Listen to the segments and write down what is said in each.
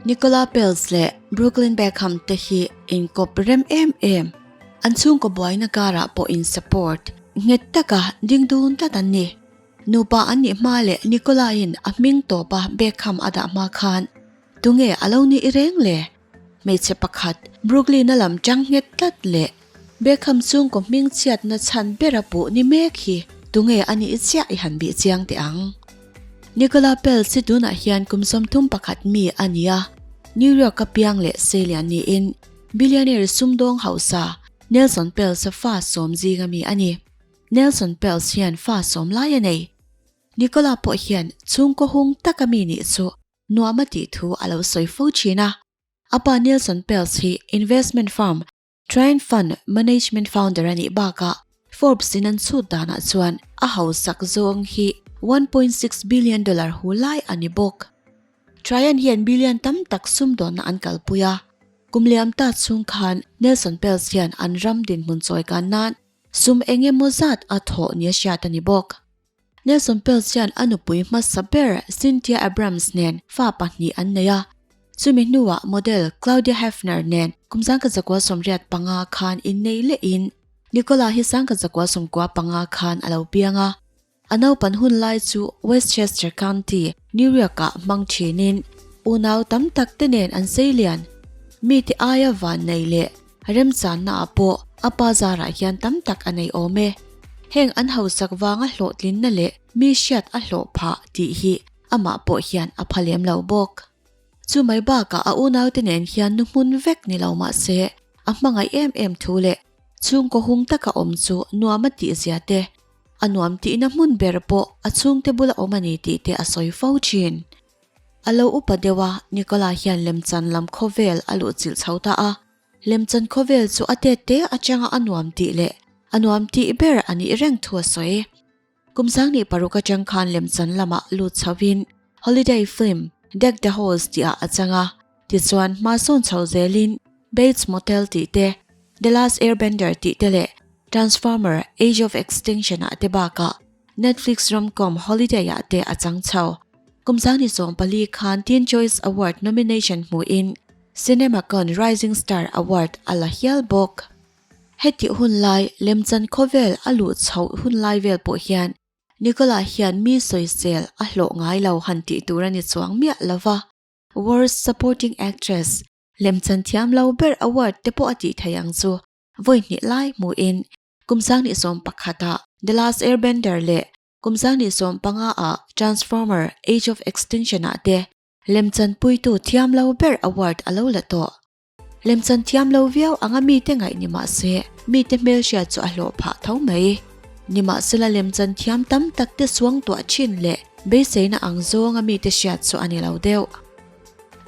Nicola Peltz leh Brooklyn Beckham te hi inkawp rem em em, an chhungkaw buaina karah pawh in support nghet taka ding dun tlat an ni. Nupa an nih hma leh Nicola-in a hming tawpa Beckham a dah hma khan tunge a lo nih reng le? Hmeichhe pakhat Brooklyn-a lam tang nghet tlat leh Beckham chhungkaw hming chhiatna chhan bera puh ni mek hi tunge a nih chiah i han bih chiang teh ang. Nicola Peltz hi tunah hian kum 31 mi a ni a, New York-a piang leh seilian niin billionaire sumdawng hausa Nelson Peltz-a fa sawm zinga mi a ni. Nelson Peltz hian fa sawm lai a nei. Nicola pawh hian chhungkaw hung taka mi nih chu nuam a tih thu a lo sawi fo thin a. A pa Nelson Peltz hi investment firm Trian Fund Management founder a nih bakah Forbes in an chhut danah chuan a hausak zawng hi $1.6 billion hu lai a ni bawk. Trian hian billion tam tak sumdawnna an kalpui a. Kum liam ta chhung khan Nelson Peltz hian an ram dinhmun chawi kan nan sum eng emaw zat a thawh nia hriat a ni bawk. Nelson Peltz hian a nupui hmasa ber Cynthia Abrams nen fa pahnih an nei a, chumi hnuah model Claudia Heffner nen kum 1985 khan innei lehin Nicola hi 1995 khan a lo piang a. A naupan hun lai chu Westchester County, New York-ah hmang thinin unau tam tak te nen an seilian. Mite aia van nei leh Remchannaah pawh a pa zarah hian tam tak a nei awm e. Heng an hausak vanga hlawhtlinna leh mi hriat a hlawh phah tih hi amah pawh hian a pha lem lo bawk. Chu mai bakah a unaute nen hian nu hmun vek ni lo mah se a hmangaih em em thu leh chhungkaw hung taka awm chu nuam a tihzia te, a nuam tihna hmun ber pawh a chhungte bula awm a ni tih te a sawi fo thin. A lo upa deuh a, Nicola hian lemchan lam khawvel a luhchilh chho ta a. Lemchan khawvel chu a tet te atanga a nuam tih leh a nuam tih ber a nih reng thu a sawi. Kum 2006 atang khan lemchan lamah lut chhoin holiday film Deck the Halls tihah a chang a, tichuan hma sawn chho zelin Bates Motel tih te, The Last Airbender tih te leh Transformer, Age of Extinction ah te bakah Netflix rom-com Holiday ah te a chang chho. Kum 2014 khan Teen Choice Award nomination hmuhin CinemaCon Rising Star Award a la hial bawk. Hetih hun lai, lemchan khawvel a luh chhoh hun lai vel pawh hian Nicola hian mi sawisel a hlawh ngai lo han tih tur a ni chuang miah lova. Worst Supporting Actress, lemchan thiam lo ber award te pawh a tih theih ang chu vawi hnih lai hmuhin kum 2011 ah The Last Airbender leh kum 2015 ah Transformer, Age of Extinction ah te lemchan puitu thiam lo ber award a lo la tawh. Lemchan thiam lo viau anga mite ngaih ni mah se mite hmelhriat chu a hlawh phah tho mai. Nimahsela lemchan thiam tam tak te suang tuah thin leh beiseina ang zawnga mite hriat chu a ni lo deuh.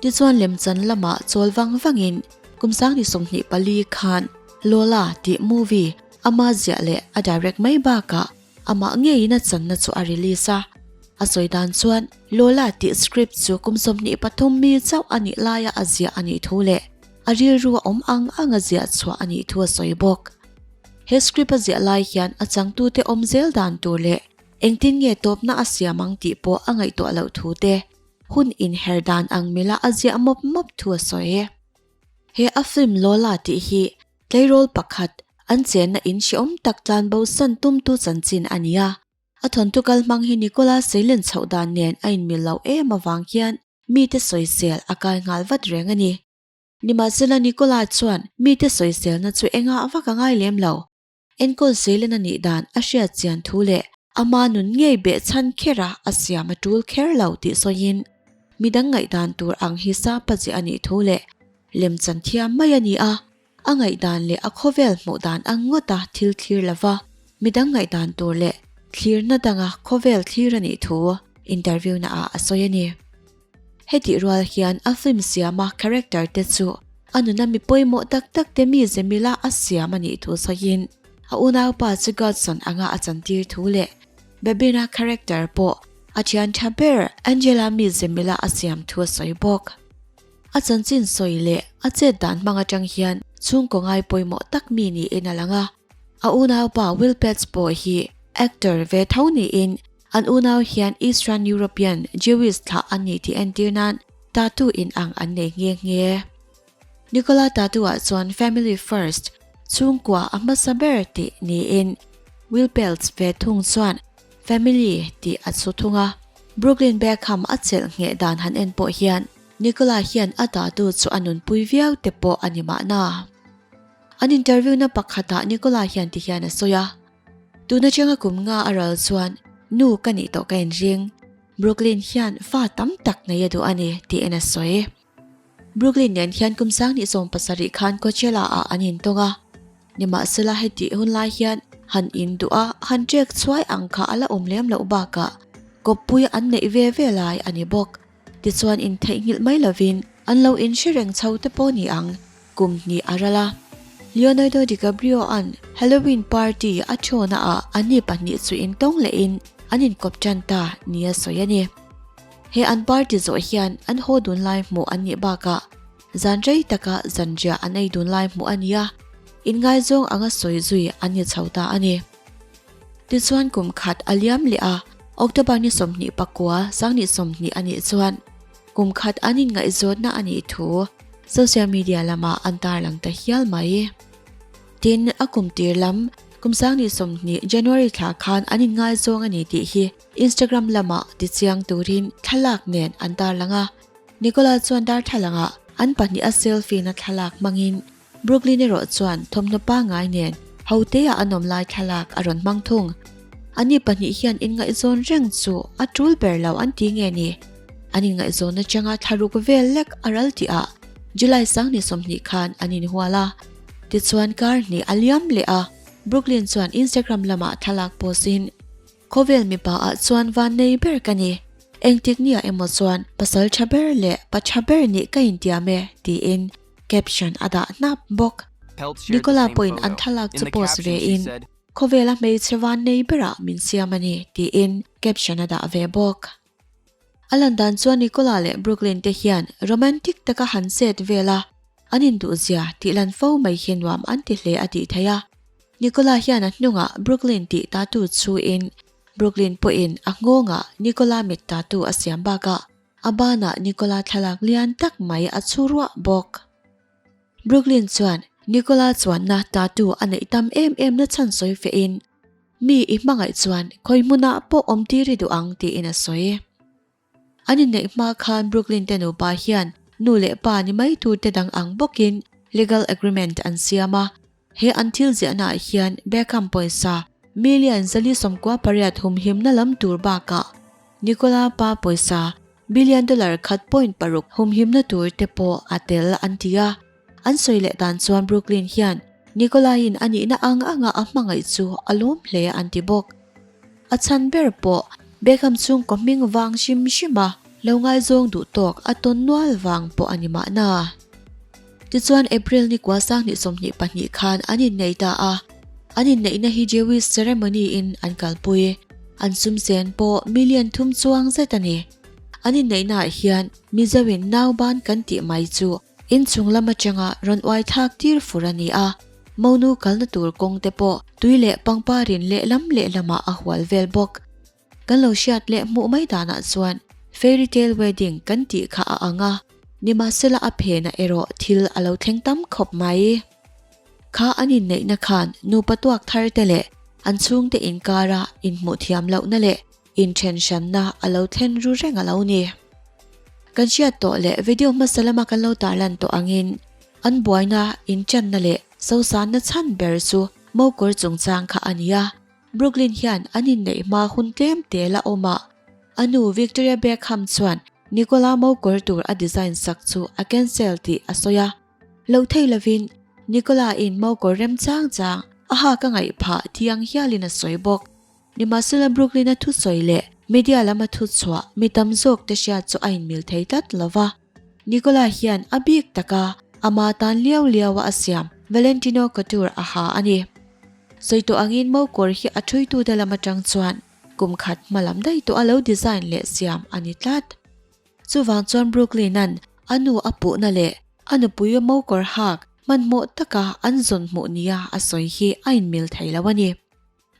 Tichuan lemchan lamah chawl vang vangin kum 2024 khan Lola tih movie ama ziah leh a direct mai bakah amah ngeiin a channa chu a release a. A sawi dan chuan Lola tih script chu kum 23 mi chauh a nih laia a ziah a nih thu leh a rilru a awm ang ang a ziah chhuah a nih thu a sawi bawk. He script a ziah lai hian a changtute awm zel dan tur leh engtin nge tawpna a siam ang tih pawh a ngaihtuah loh thu te hun inher dan ang mila a ziah mawp mawp thu a sawi. He a film Lola tih hi tleirawl pakhat an chenna in hrehawm tak tlan bo san tumtu chanchin a ni a. A thawnthu kal hmang hi Nicola Seilen chhoh dan nen a inmil lo em avang hian mite sawisel a kai nghal vat reng a ni. Nimahsela Nicola chuan mite sawiselna chu engah vak a ngai lem lo. Enkawl Seilen a nih dan a hriat chian thu leh ama nun ngei beh chhan khera a siam a tul kher lo tih sawiin midang ngaihdan tur ang hi sa pazi a nih thu leh lemchan thiam mai a ni a, a ngaihdan leh a khawvel hmuh dan ang ngawta thil thlir lova midang ngaihdan tur leh thlirna danga khawvel thlir a nih thu interview na ah a sawi a ni. Hetih rual hian a film siama character te chu a nuna mi pawimawh tak tak te mi zemila a siam a nih thu sawiin a unaupa chu Godson anga a chantir thu leh Babina character pawh a thian tha ber Angela mi zemila a siam thu a sawi bawk. A chanchin sawi leh a chet dan hmang atang hian chhungkaw ngai pawimawh tak mi niin a lang a. A unaupa Will Peltz pawh hi actor ve tho niin an unau hian Eastern European Jewish thlah an ni tih entir nan. tattoo inang an nei nghe nghe. Nicola tattoo-ah chuan Family First, chhungkua a hmasa ber tih niin Will Peltz ve thung chuan Family tih a chhu thung a. Brooklyn Beckham a chelh ngheh dan han en pawh hian Nicola hian a tattoo chu a nunpui viau te pawh a ni mahna. An interview-na pakhatah Nicola hian ti hian a sawi a, Tun atanga kum nga a ral chuan nu ka nih tawh ka inring. Brooklyn hian fa tam tak nei a duh a ni, tiin a sawi. Brooklyn nen hian kum 2017 khan Coachella ah an intawng a, nimahsela hetih hun lai hian han induh a, han ṭek chhuai ang kha a la awm lem loh bakah kawppui an neih ve ve lai a ni bawk. Tichuan intheihnghilh mai lovin an lo inhre reng chho te pawh ni ang, kum hnih a ral a. Leonardo DiCaprio-a'n Halloween party a thawhna ah anni pahnih chu intawng lehin an inkawp ṭan ta nia sawi a ni. He an party zawh hian an haw dun lai hmuh an nih bakah zan rei taka zanriah an ei dun lai hmuh a ni a, inngaizawng anga sawi zui an ni chho ta a ni. Tichuan kum khat a liam leh a, October ni 29, 2020 a nih chuan kum khat an inngaihzawnna a nih thu social media lamah an tarlang ta hial mai. Tin, a kum tir lam kum 2020 January thla khan an inngaizawng a ni tih hi Instagram lamah tichiang turin thlalak nen an tarlang a, Nicola chuan darthlalangah an pahnih a selfie-na thlalak hmangin Brooklyn erawh chuan thawmhnaw pangngai nen hote-ah an awm lai thlalak a rawn hmang thung. Anni pahnih hian inngaihzawn reng chu a tul ber lo an ti nge ni? An inngaihzawn atanga thlaruk vel lek a ral tihah July 2020 khan an inhual a, tichuan kar hnih a liam leh a, Brooklyn chuan Instagram lamah thlalak post-in, Khawvel mipa ah chuan van nei ber ka ni. Engtik nia emaw chuan pasal tha ber leh pa tha ber nih ka intiam e, tiin caption a dah hnap bawk. Nicola pawhin an thlalak chu post ve in, Khawvela hmeichhe van nei berah min siam a ni, tiin caption a dah ve bawk. A lan dan chuan Nicola leh Brooklyn te hian romantic taka han chet vel a, an induhzia tih lan fo mai hi nuam an ti hle a tih theih a. Nicola hian a hnungah Brooklyn tih tatu chhuin Brooklyn pawhin a nghawngah Nicola mit tatu a siam bakah a banah Nicola thlalak lian tak mai a chhu ruah bawk. Brooklyn chuan Nicola chuanna tatu a neih tam em em na chhan sawi fehin mi i hmangaih chuan khawi hmunah pawh awm tir i duh ang tiin a sawi. An inneih hma khan Brooklyn te nupa hian nu leh pa ni mai turte dang ang bawkin legal agreement an siam a. He an thil ziahnaah hian Beckham pawisa million 498 humhimna lam tur bakah Nicola pa pawisa billion dollar khat point paruk humhimna tur te pawh a tel an ti a. An sawi leh dan chuan Brooklyn hian Nicola-in a nihna ang anga a hmangaih chu a lawm hle an ti bawk. A chhan ber pawh Beckham chhungkaw hming vang hrim hrim a lo ngaizawng duh tawk a tawn nual vang pawh a ni mahna. Tichuan April ni kua 2022 khan an innei ta a, an inneihna hi Jewish ceremony in an kalpui. An sumsen pawh million thum chuang zet a ni. An inneihnaah hian Mizoin nauban kan tih mai chu Inchung lam atanga rawn uai thlak tir fur a ni a, monu kalna tur kawng te pawh tui leh pangparin lehlam lehlamah a hual vel bawk. Kan lo hriat leh hmuh mai danah chuan fairy tale wedding kan tih kha a ang a, nimahsela a phenah erawh thil a lo thleng tam khawp mai. Kha an inneihna khan nupa tuak thar te leh an chhungte inkara inhmuh thiam lohna leh Inthen hranna a lo thlen ru reng a lo ni. Kan hriat tawh leh video hmasa lama kan lo tarlan tawh angin an buaina inchanna leh sosanna chhan ber chu mokawr chungchang kha a ni a. Brooklyn hian an inneih hma hun tlem te la awm a, a nu Victoria Beckham chuan Nicola mokawr tur a design sak chu a cancel tih a sawi a. Lo thei lovin Nicola in mokawr remchang chang a hak a ngaih phah thiang hialin a sawi bawk. Nimahsela Brooklyn-a thusawi leh media lama thuchhuah mi tam zawk te hriat chu a inmil thei tlat lo va. Nicola hian a bik taka ama tan liau liaua a siam Valentino Couture a ha a ni. Sawi tawh angin mokawr hi a thuitute lam atang chuan kum khat hma lam daih tawh a lo design leh siam a ni tlat. Chuvang chuan Brooklyn-a'n a nu a puhna leh a nupui mokawr hak hmanhmawh taka an zawn hmuh nia a sawi hi a inmil thei lo a ni.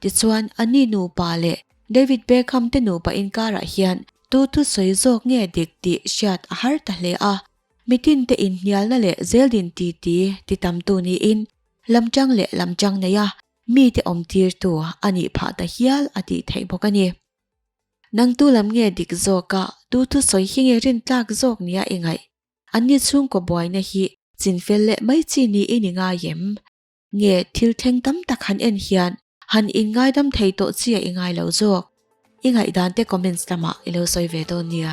Tichuan, anni nupa leh David Beckham te nupa inkarah hian Tu thusawi zawk nge dik tih hriat a har ta hle a, mitin te inhnialna leh zeldin titi ti tamtu niin lamṭang leh lamṭang neia mite awmtirtu a nih phah ta hial a tih theih bawk a ni. Nang tu lam nge dik zawka tu thusawi hi nge rintlak zawk nia i ngaih? Anni chhungkaw buaina hi chinfel leh mai chi niin i ngai em? Nge thil thleng tam tak han en hian han inngaidam thei tawh chi a i ngai lo zawk? I ngaihdan te comments lamah i lo sawi ve dawn nia.